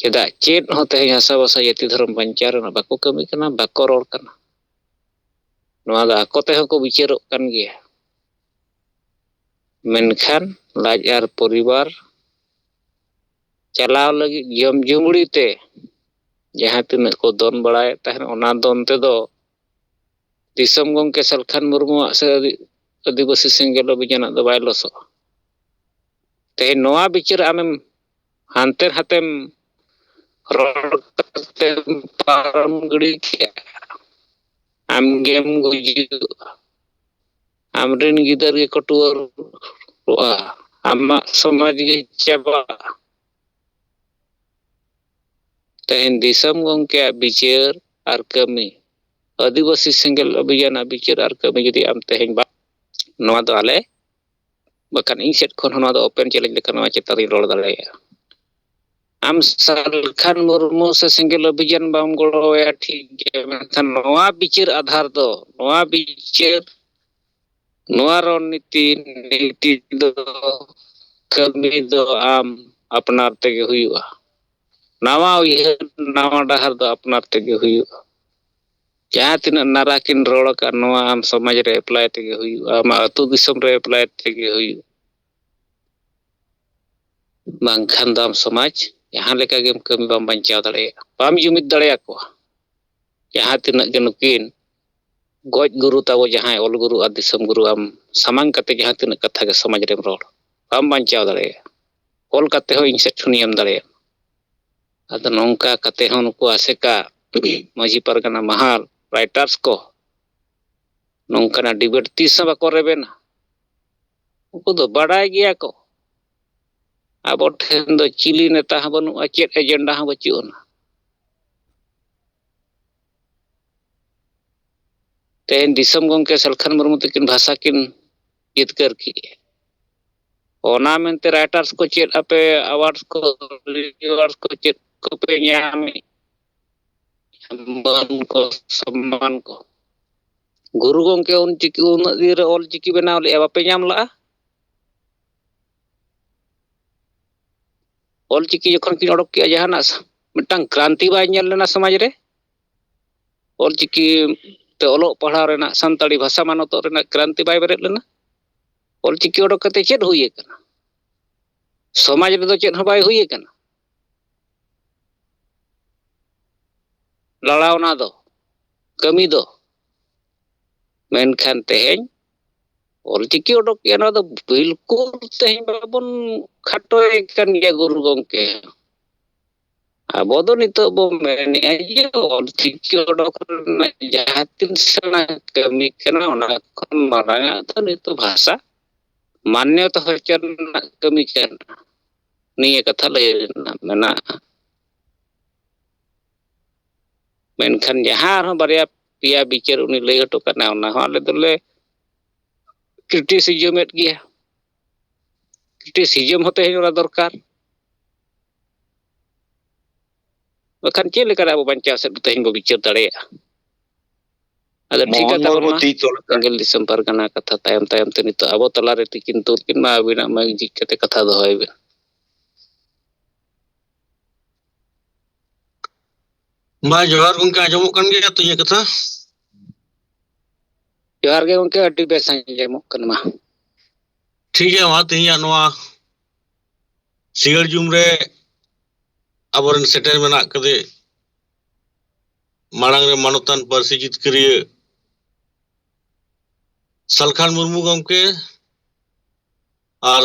ᱪᱮᱫᱟᱜ ᱪᱮᱫ ᱦᱚᱸ ᱛᱮᱦᱮᱧ ᱦᱟᱥᱟ ᱵᱷᱟᱥᱟ ᱡᱟᱹᱛᱤ ᱫᱷᱚᱨᱚᱢ ᱵᱟᱧᱪᱟᱣ ᱨᱮᱱᱟᱜ ᱵᱟᱠᱚ ᱠᱟᱹᱢᱤ ᱠᱟᱱᱟ, ᱵᱟᱠᱚ ᱨᱚᱲ ᱠᱟᱱᱟ᱾ ᱱᱚᱣᱟ ᱫᱚ ᱟᱠᱚ ᱛᱮᱦᱚᱸ ᱠᱚ ᱵᱤᱪᱟᱹᱨᱚᱜ ᱠᱟᱱ ᱜᱮᱭᱟ᱾ ᱢᱮᱱᱠᱷᱟᱱ ᱞᱟᱡ ᱟᱨ ᱯᱚᱨᱤᱵᱟᱨ ᱪᱟᱞᱟᱣ ᱞᱟᱹᱜᱤᱫ ᱡᱚᱢ ᱡᱩᱢᱲᱤ ᱛᱮ ᱡᱟᱦᱟᱸ ᱛᱤᱱᱟᱹᱜ ᱠᱚ ᱫᱚᱱ ᱵᱟᱲᱟᱭᱮᱫ ᱛᱟᱦᱮᱸᱫ, ᱚᱱᱟ ᱫᱚᱱ ᱛᱮᱫᱚ ᱫᱤᱥᱚᱢ ᱜᱚᱢᱠᱮ ᱥᱟᱞᱠᱷᱟᱱ ᱢᱩᱨᱢᱩᱣᱟᱜ ᱥᱮ ᱟᱹᱫᱤ-, ᱟᱹᱫᱤᱵᱟᱹᱥᱤ ᱥᱮᱸᱜᱮᱞ ᱚᱵᱷᱤᱡᱟᱱᱟᱜ ᱫᱚ ᱵᱟᱭ ᱞᱚᱥᱚᱜᱼᱟ᱾ ᱛᱮᱦᱮᱧ ᱱᱚᱣᱟ ᱵᱤᱪᱟᱹᱨ ᱟᱢᱮᱢ ᱦᱟᱱᱛᱮ ᱱᱟᱛᱮᱢ ᱨᱚᱲ ᱠᱟᱛᱮᱢ ᱯᱟᱨᱚᱢ ᱜᱤᱰᱤ ᱠᱮᱜᱼᱟ, ᱟᱢᱜᱮᱢ ᱜᱩᱡᱩᱜᱼᱟ, ᱟᱢᱨᱮᱱ ᱜᱤᱫᱟᱹᱨ ᱜᱮᱠᱚ ᱴᱩᱣᱟᱹᱨᱚᱜᱼᱟ, ᱟᱢᱟᱜ ᱥᱚᱢᱟᱡᱽ ᱜᱮ ᱪᱟᱵᱟᱜᱼᱟ᱾ ᱛᱮᱦᱮᱧ ᱫᱤᱥᱚᱢ ᱜᱚᱢᱠᱮᱭᱟᱜ ᱵᱤᱪᱟᱹᱨ ᱟᱨ ᱠᱟᱹᱢᱤ, ᱟᱹᱫᱤᱵᱟᱹᱥᱤ ᱥᱮᱸᱜᱮᱞ ᱚᱵᱷᱤᱡᱟᱱᱟᱜ ᱵᱤᱪᱟᱹᱨ ᱟᱨ ᱠᱟᱹᱢᱤ ᱡᱩᱫᱤ ᱟᱢ ᱛᱮᱦᱮᱧ ᱵᱟ-, ᱱᱚᱣᱟ ᱫᱚ ᱟᱞᱮ, ᱵᱟᱠᱷᱟᱱ ᱤᱧ ᱥᱮᱫ ᱠᱷᱚᱱ ᱦᱚᱸ ᱱᱚᱣᱟ ᱫᱚ open challenge ᱞᱮᱠᱟ ᱱᱚᱣᱟ ᱪᱮᱛᱟᱱ ᱨᱤᱧ ᱨᱚᱲ ᱫᱟᱲᱮᱭᱟᱜᱼᱟ᱾ ᱟᱢ ᱥᱟᱞᱠᱷᱟᱱ ᱢᱩᱨᱢᱩ ᱥᱮ ᱥᱮᱸᱜᱮᱞ ᱚᱵᱷᱤᱡᱟᱱ ᱵᱟᱢ ᱜᱚᱲᱚᱣᱟᱭᱟ, ᱴᱷᱤᱠ ᱜᱮᱭᱟ, ᱢᱮᱱᱠᱷᱟᱱ ᱱᱚᱣᱟ ᱵᱤᱪᱟᱹᱨ ᱟᱫᱷᱟᱨ ᱫᱚ, ᱱᱚᱣᱟ ᱵᱤᱪᱟᱹᱨ ᱱᱚᱣᱟ ᱨᱚᱱᱱᱤᱛᱤ ᱱᱤᱛᱤ ᱫᱚ ᱠᱟᱹᱢᱤ ᱫᱚ ᱟᱢ ᱟᱯᱱᱟᱨ ᱛᱮᱜᱮ ᱦᱩᱭᱩᱜᱼᱟ᱾ ᱱᱟᱣᱟ ᱩᱭᱦᱟᱹᱨ, ᱱᱟᱣᱟ ᱰᱟᱦᱟᱨ ᱫᱚ ᱟᱯᱱᱟᱨ ᱛᱮᱜᱮ ᱦᱩᱭᱩᱜᱼᱟ᱾ ᱡᱟᱦᱟᱸ ᱛᱤᱱᱟᱹᱜ ᱱᱟᱨᱟ ᱠᱤᱱ ᱨᱚᱲ ᱟᱠᱟᱫ, ᱱᱚᱣᱟ ᱟᱢ ᱥᱚᱢᱟᱡᱽ ᱨᱮ ᱮᱯᱞᱟᱭ ᱛᱮᱜᱮ ᱦᱩᱭᱩᱜᱼᱟ, ᱟᱢᱟᱜ ᱟᱹᱛᱩ ᱫᱤᱥᱚᱢ ᱨᱮ ᱮᱯᱞᱟᱭ ᱛᱮᱜᱮ ᱦᱩᱭᱩᱜᱼᱟ᱾ ᱵᱟᱝᱠᱷᱟᱱ ᱫᱚ ᱟᱢ ᱥᱚᱢᱟᱡᱽ ᱡᱟᱦᱟᱸ ᱞᱮᱠᱟ ᱜᱮᱢ ᱠᱟᱹᱢᱤ, ᱵᱟᱢ ᱵᱟᱧᱪᱟᱣ ᱫᱟᱲᱮᱭᱟᱜᱼᱟ, ᱵᱟᱢ ᱡᱩᱢᱤᱫ ᱫᱟᱲᱮᱭᱟᱠᱚᱣᱟ᱾ ᱡᱟᱦᱟᱸ ᱛᱤᱱᱟᱹᱜ ᱜᱮ ᱱᱩᱠᱤᱱ ᱜᱚᱡ ᱜᱩᱨᱩ ᱛᱟᱵᱚ, ᱡᱟᱦᱟᱸᱭ ᱚᱞ ᱜᱩᱨᱩ ᱟᱨ ᱫᱤᱥᱚᱢ ᱜᱩᱨᱩ, ᱟᱢ ᱥᱟᱢᱟᱝ ᱠᱟᱛᱮ ᱡᱟᱦᱟᱸ ᱛᱤᱱᱟᱹᱜ ᱠᱟᱛᱷᱟ ᱜᱮ ᱥᱚᱢᱟᱡᱽ ᱨᱮᱢ ᱨᱚᱲ, ᱵᱟᱢ ᱵᱟᱧᱪᱟᱣ ᱫᱟᱲᱮᱭᱟᱜᱼᱟ᱾ ᱚᱞ ᱠᱟᱛᱮ ᱦᱚᱸ ᱤᱧ ᱥᱮᱫ ᱠᱷᱚᱱᱤᱧ ᱮᱢ ᱫᱟᱲᱮᱭᱟᱜᱼᱟ᱾ ᱟᱫᱚ ᱱᱚᱝᱠᱟ ᱠᱟᱛᱮ ᱦᱚᱸ ᱱᱩᱠᱩ ᱟᱥᱮᱠᱟ ᱢᱟᱹᱡᱷᱤ ᱯᱟᱨᱜᱟᱱᱟ ᱢᱟᱦᱟᱞ ᱨᱟᱭᱴᱟᱨᱥ ᱠᱚ ᱱᱚᱝᱠᱟᱱᱟᱜ ᱰᱤᱵᱮᱴ ᱛᱤᱥ ᱦᱚᱸ ᱵᱟᱠᱚ ᱨᱮᱵᱮᱱᱟ᱾ ᱩᱱᱠᱩ ᱫᱚ ᱵᱟᱰᱟᱭ ᱜᱮᱭᱟ ᱠᱚ ᱟᱵᱚ ᱴᱷᱮᱱ ᱫᱚ ᱪᱤᱞᱤ ᱱᱮᱛᱟ ᱦᱚᱸ ᱵᱟᱹᱱᱩᱜᱼᱟ, ᱪᱮᱫ ᱮᱡᱮᱱᱰᱟ ᱦᱚᱸ ᱵᱟᱹᱪᱩᱜ ᱟᱱᱟ᱾ ᱛᱮᱦᱮᱧ ᱫᱤᱥᱚᱢ ᱜᱚᱢᱠᱮ ᱥᱟᱞᱠᱷᱟᱱ ᱢᱩᱨᱢᱩ ᱛᱟᱹᱠᱤᱱ ᱵᱷᱟᱥᱟ ᱠᱤᱱ ᱡᱤᱛᱠᱟᱹᱨ ᱠᱮᱜᱼᱟ, ᱚᱱᱟ ᱢᱮᱱᱛᱮ ᱨᱟᱭᱴᱟᱨᱥ ᱠᱚ ᱪᱮᱫ ᱟᱯᱮ ᱟᱣᱟᱨᱰᱥ ᱠᱚ, ᱨᱤᱣᱟᱨᱰᱥ ᱠᱚ ᱪᱮᱫ ᱠᱚᱯᱮ ᱧᱟᱢᱮᱫ, ᱢᱟᱹᱱ ᱠᱚ, ᱥᱚᱢᱢᱟᱱ ᱠᱚ? ᱜᱩᱨᱩ ᱜᱚᱢᱠᱮ ᱩᱱ ᱪᱤᱠᱤ, ᱩᱱᱟᱹᱜ ᱫᱤᱱ ᱨᱮ ᱚᱞ ᱪᱤᱠᱤ ᱵᱮᱱᱟᱣ ᱞᱮᱫᱼᱟ, ᱵᱟᱯᱮ ᱧᱟᱢ ᱞᱮᱫᱼᱟ? ᱚᱞ ᱪᱤᱠᱤ ᱡᱚᱠᱷᱚᱱ ᱠᱤᱱ ᱚᱰᱚᱠ ᱠᱮᱜᱼᱟ, ᱡᱟᱦᱟᱱᱟᱜ ᱢᱤᱫᱴᱟᱝ ᱠᱨᱟᱱᱛᱤ ᱵᱟᱭ ᱧᱮᱞ ᱞᱮᱱᱟ ᱥᱚᱢᱟᱡᱽ ᱨᱮ? ᱚᱞ ᱪᱤᱠᱤ ᱛᱮ ᱚᱞᱚᱜ ᱯᱟᱲᱦᱟᱣ ᱨᱮᱱᱟᱜ, ᱥᱟᱱᱛᱟᱲᱤ ᱵᱷᱟᱥᱟ ᱢᱟᱱᱚᱛᱚᱜ ᱨᱮᱱᱟᱜ ᱠᱨᱟᱱᱛᱤ ᱵᱟᱭ ᱵᱮᱨᱮᱫ ᱞᱮᱱᱟ? ᱚᱞ ᱪᱤᱠᱤ ᱚᱰᱚᱠ ᱠᱟᱛᱮ ᱪᱮᱫ ᱦᱩᱭ ᱟᱠᱟᱱᱟ? ᱥᱚᱢᱟᱡᱽ ᱨᱮᱫᱚ ᱪᱮᱫ ᱦᱚᱸ ᱵᱟᱭ ᱦᱩᱭ ᱟᱠᱟᱱᱟ᱾ ᱞᱟᱲᱟᱣᱱᱟ ᱫᱚ, ᱠᱟᱹᱢᱤ ᱫᱚ᱾ ᱢᱮᱱᱠᱷᱟᱱ ᱛᱮᱦᱮᱧ ᱚᱞ ᱪᱤᱠᱤ ᱚᱰᱚᱠ ᱠᱮᱜᱼᱟ, ᱱᱚᱣᱟ ᱫᱚ ᱵᱤᱞᱠᱩᱞ ᱛᱮᱦᱮᱧ ᱵᱟᱵᱚᱱ ᱠᱷᱟᱴᱚᱭ ᱠᱟᱱ ᱜᱮᱭᱟ ᱜᱩᱨᱩ ᱜᱚᱢᱠᱮ᱾ ᱟᱵᱚ ᱫᱚ ᱱᱤᱛᱚᱜ ᱵᱚ ᱢᱮᱱᱮᱜᱼᱟ ᱡᱮ ᱚᱞ ᱪᱤᱠᱤ ᱚᱰᱚᱠ ᱨᱮᱱᱟᱜ ᱡᱟᱦᱟᱸ ᱛᱤᱱ ᱥᱮᱬᱟ ᱠᱟᱹᱢᱤ ᱠᱟᱱᱟ, ᱚᱱᱟ ᱠᱷᱚᱱ ᱢᱟᱨᱟᱝ ᱟᱜ ᱫᱚ ᱱᱤᱛᱚᱜ ᱵᱷᱟᱥᱟ ᱢᱟᱱᱭᱚᱛᱟ ᱦᱚᱪᱚ ᱨᱮᱱᱟᱜ ᱠᱟᱹᱢᱤ ᱠᱟᱱᱟ᱾ ᱱᱤᱭᱟᱹ ᱠᱟᱛᱷᱟ ᱞᱟᱹᱭ ᱨᱮᱱᱟᱜ ᱢᱮᱱᱟᱜᱼᱟ᱾ ᱢᱮᱱᱠᱷᱟᱱ ᱡᱟᱦᱟᱸ ᱟᱨᱦᱚᱸ ᱵᱟᱨᱭᱟ ᱯᱮᱭᱟ ᱵᱤᱪᱟᱹᱨ ᱩᱱᱤ ᱞᱟᱹᱭ ᱦᱚᱴᱚ ᱠᱟᱜᱼᱟ, ᱚᱱᱟ ᱦᱚᱸ ᱟᱞᱮ ᱫᱚᱞᱮ ᱠᱨᱤᱴᱤᱥᱤᱡᱚᱢᱮᱫ ᱜᱮᱭᱟ᱾ ᱠᱨᱤᱴᱤᱥᱤᱡᱚᱢ ᱦᱚᱸ ᱛᱟᱦᱮᱸ ᱚᱱᱟ ᱫᱚᱨᱠᱟᱨ᱾ ᱵᱟᱠᱷᱟᱱ ᱪᱮᱫ ᱞᱮᱠᱟᱨᱮ ᱟᱵᱚ ᱵᱟᱧᱪᱟᱣ ᱥᱮᱫ ᱛᱮᱦᱮᱧ ᱵᱚ ᱵᱤᱪᱟᱹᱨ ᱫᱟᱲᱮᱭᱟᱜᱼᱟ? ᱟᱫᱚ ᱴᱷᱤᱠ ᱜᱮᱭᱟ, ᱢᱳᱦᱚᱱ ᱛᱟᱦᱚᱞᱮ ᱢᱩᱨᱢᱩ ᱢᱟ ᱛᱤ ᱛᱚᱞ ᱟᱠᱟᱫ᱾ ᱥᱮᱸᱜᱮᱞ ᱫᱤᱥᱚᱢ ᱯᱟᱨᱜᱟᱱᱟ ᱠᱟᱛᱷᱟ ᱛᱟᱭᱚᱢ ᱛᱟᱭᱚᱢ ᱛᱮ ᱱᱤᱛᱚᱜ ᱟᱵᱚ ᱛᱟᱞᱟᱨᱮ ᱛᱤᱠᱤᱱ ᱛᱩᱨᱠᱤᱱ ᱢᱟ ᱟᱹᱵᱤᱱᱟᱜ ᱢᱟᱹᱭᱤᱠ ᱡᱷᱤᱡ ᱠᱟᱛᱮ ᱠᱟᱛᱷᱟ ᱫᱚᱦᱚᱭ ᱵᱤᱱ᱾ ᱢᱟ ᱡᱚᱦᱟᱨ ᱜᱚᱝᱠᱮ, ᱟᱸᱡᱚᱢᱚᱜ ᱠᱟᱱ ᱜᱮᱭᱟ ᱛᱚ ᱤᱧᱟᱹᱜ ᱠᱟᱛᱷᱟ? ᱡᱚᱦᱟᱨ ᱜᱮ ᱜᱚᱝᱠᱮ, ᱟᱹᱰᱤ ᱵᱮᱥ ᱟᱸᱡᱚᱢᱚᱜ ᱠᱟᱱᱟ᱾ ᱢᱟ ᱴᱷᱤᱠ ᱜᱮᱭᱟ, ᱢᱟ ᱛᱮᱦᱮᱧᱟᱜ ᱱᱚᱣᱟ ᱥᱤᱸᱜᱟᱹᱲ ᱡᱩᱢ ᱨᱮ ᱟᱵᱚᱨᱮᱱ ᱥᱮᱴᱮᱨ ᱢᱮᱱᱟᱜ ᱠᱟᱫᱮ ᱢᱟᱲᱟᱝ ᱨᱮ ᱢᱟᱱᱚᱛᱟᱱ ᱯᱟᱹᱨᱥᱤ ᱡᱤᱛᱠᱟᱹᱨᱤᱭᱟᱹ ᱥᱟᱞᱠᱷᱟᱱ ᱢᱩᱨᱢᱩ ᱜᱚᱢᱠᱮ, ᱟᱨ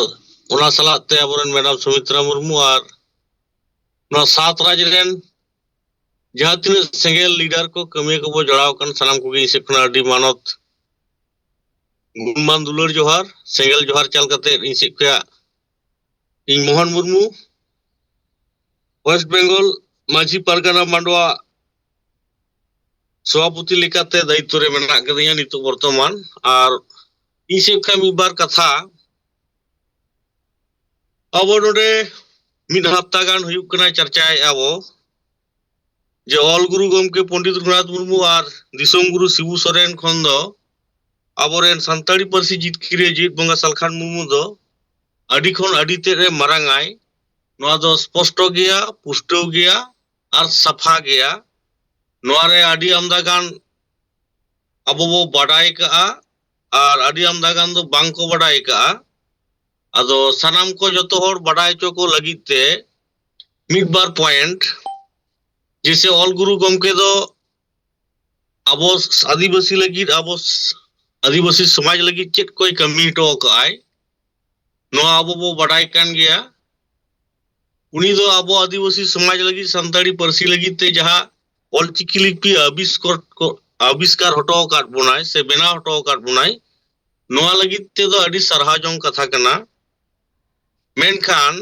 ᱚᱱᱟ ᱥᱟᱞᱟᱜ ᱛᱮ ᱟᱵᱚᱨᱮᱱ ᱢᱮᱰᱟᱢ ᱥᱩᱢᱤᱛᱨᱟ ᱢᱩᱨᱢᱩ, ᱟᱨ ᱱᱚᱣᱟ ᱥᱟᱛ ᱨᱟᱡᱽ ᱨᱮᱱ ᱡᱟᱦᱟᱸ ᱛᱤᱱᱟᱹᱜ ᱥᱮᱸᱜᱮᱞ ᱞᱤᱰᱟᱨ ᱠᱚ, ᱠᱟᱹᱢᱤᱭᱟᱹ ᱠᱚᱵᱚ ᱡᱚᱲᱟᱣ ᱟᱠᱟᱱ, ᱥᱟᱱᱟᱢ ᱠᱚᱜᱮ ᱤᱧ ᱥᱮᱫ ᱠᱷᱚᱱᱟᱜ ᱟᱹᱰᱤ ᱢᱟᱱᱚᱛ, ᱜᱩᱱᱢᱟᱱ, ᱫᱩᱞᱟᱹᱲ ᱡᱚᱦᱟᱨ, ᱥᱮᱸᱜᱮᱞ ᱡᱚᱦᱟᱨ ᱪᱟᱞ ᱠᱟᱛᱮ ᱤᱧ ᱥᱮᱫ ᱠᱷᱚᱱᱟᱜ ᱤᱧ ᱢᱳᱦᱚᱱ ᱢᱩᱨᱢᱩ, ᱳᱭᱮᱥᱴ ᱵᱮᱝᱜᱚᱞ ᱢᱟᱹᱡᱷᱤ ᱯᱟᱨᱜᱟᱱᱟ ᱢᱟᱰᱣᱟ ᱥᱚᱵᱷᱟᱯᱚᱛᱤ ᱞᱮᱠᱟᱛᱮ ᱫᱟᱭᱤᱛᱛᱚ ᱨᱮ ᱢᱮᱱᱟᱜ ᱟᱠᱟᱫᱤᱧᱟ ᱱᱤᱛᱚᱜ ᱵᱚᱨᱛᱚᱢᱟᱱ᱾ ᱟᱨ ᱤᱧ ᱥᱮᱫ ᱠᱷᱚᱱ ᱢᱤᱫ ᱵᱟᱨ ᱠᱟᱛᱷᱟ, ᱟᱵᱚ ᱱᱚᱰᱮ ᱢᱤᱫ ᱦᱟᱯᱛᱟ ᱜᱟᱱ ᱦᱩᱭᱩᱜ ᱠᱟᱱᱟ, ᱪᱟᱨᱪᱟᱭᱮᱫᱼᱟ ᱵᱚ ᱡᱮ ᱚᱞ ᱜᱩᱨᱩ ᱜᱚᱢᱠᱮ ᱯᱚᱱᱰᱤᱛ ᱨᱚᱜᱷᱩᱱᱟᱛᱷ ᱢᱩᱨᱢᱩ ᱟᱨ ᱫᱤᱥᱚᱢ ᱜᱩᱨᱩ ᱥᱤᱵᱩ ᱥᱚᱨᱮᱱ ᱠᱷᱚᱱ ᱫᱚ ᱟᱵᱚᱨᱮᱱ ᱥᱟᱱᱛᱟᱲᱤ ᱯᱟᱹᱨᱥᱤ ᱡᱤᱛᱠᱤᱨᱤᱭᱟᱹ ᱡᱮᱜᱮᱛ ᱵᱚᱸᱜᱟ ᱥᱟᱞᱠᱷᱟᱱ ᱢᱩᱨᱢᱩ ᱫᱚ ᱟᱹᱰᱤ ᱠᱷᱚᱱ ᱟᱹᱰᱤ ᱛᱮᱫ ᱮ ᱢᱟᱨᱟᱝ ᱟᱭ᱾ ᱱᱚᱣᱟ ᱫᱚ ᱥᱯᱚᱥᱴᱚ ᱜᱮᱭᱟ, ᱯᱩᱥᱴᱟᱹᱣ ᱜᱮᱭᱟ ᱟᱨ ᱥᱟᱯᱷᱟ ᱜᱮᱭᱟ᱾ ᱱᱚᱣᱟ ᱨᱮ ᱟᱹᱰᱤ ᱟᱢᱫᱟ ᱜᱟᱱ ᱟᱵᱚ ᱵᱚ ᱵᱟᱰᱟᱭ ᱠᱟᱜᱼᱟ ᱟᱨ ᱟᱹᱰᱤ ᱟᱢᱫᱟ ᱜᱟᱱ ᱫᱚ ᱵᱟᱝ ᱠᱚ ᱵᱟᱰᱟᱭ ᱠᱟᱜᱼᱟ᱾ ᱟᱫᱚ ᱥᱟᱱᱟᱢ ᱠᱚ ᱡᱚᱛᱚ ᱦᱚᱲ ᱵᱟᱰᱟᱭ ᱦᱚᱪᱚ ᱠᱚ ᱞᱟᱹᱜᱤᱫ ᱛᱮ ᱢᱤᱫ ᱵᱟᱨ ᱯᱚᱭᱮᱱᱴ, ᱡᱮᱭᱥᱮ ᱚᱞ ᱜᱩᱨᱩ ᱜᱚᱢᱠᱮ ᱫᱚ ᱟᱵᱚ ᱟᱹᱫᱤᱵᱟᱹᱥᱤ ᱞᱟᱹᱜᱤᱫ, ᱟᱵᱚ ᱟᱹᱫᱤᱵᱟᱹᱥᱤ ᱥᱚᱢᱟᱡᱽ ᱞᱟᱹᱜᱤᱫ ᱪᱮᱫ ᱠᱚᱭ ᱠᱟᱹᱢᱤ ᱦᱚᱴᱚ ᱟᱠᱟᱫᱼᱟᱭ, ᱱᱚᱣᱟ ᱟᱵᱚ ᱵᱚ ᱵᱟᱰᱟᱭ ᱠᱟᱱ ᱜᱮᱭᱟ᱾ ᱩᱱᱤ ᱫᱚ ᱟᱵᱚ ᱟᱹᱫᱤᱵᱟᱹᱥᱤ ᱥᱚᱢᱟᱡᱽ ᱞᱟᱹᱜᱤᱫ, ᱥᱟᱱᱛᱟᱲᱤ ᱯᱟᱹᱨᱥᱤ ᱞᱟᱹᱜᱤᱫ ᱛᱮ ᱡᱟᱦᱟᱸ ᱚᱞᱪᱤᱠᱤ ᱞᱤᱯᱤ ᱟᱵᱤᱥᱠᱚᱨ ᱠᱚ, ᱟᱵᱤᱥᱠᱟᱨ ᱦᱚᱴᱚ ᱟᱠᱟᱫ ᱵᱚᱱᱟᱭ ᱥᱮ ᱵᱮᱱᱟᱣ ᱦᱚᱴᱚ ᱟᱠᱟᱫ ᱵᱚᱱᱟᱭ, ᱱᱚᱣᱟ ᱞᱟᱹᱜᱤᱫ ᱛᱮᱫᱚ ᱟᱹᱰᱤ ᱥᱟᱨᱦᱟᱣ ᱡᱚᱝ ᱠᱟᱛᱷᱟ ᱠᱟᱱᱟ᱾ ᱢᱮᱱᱠᱷᱟᱱ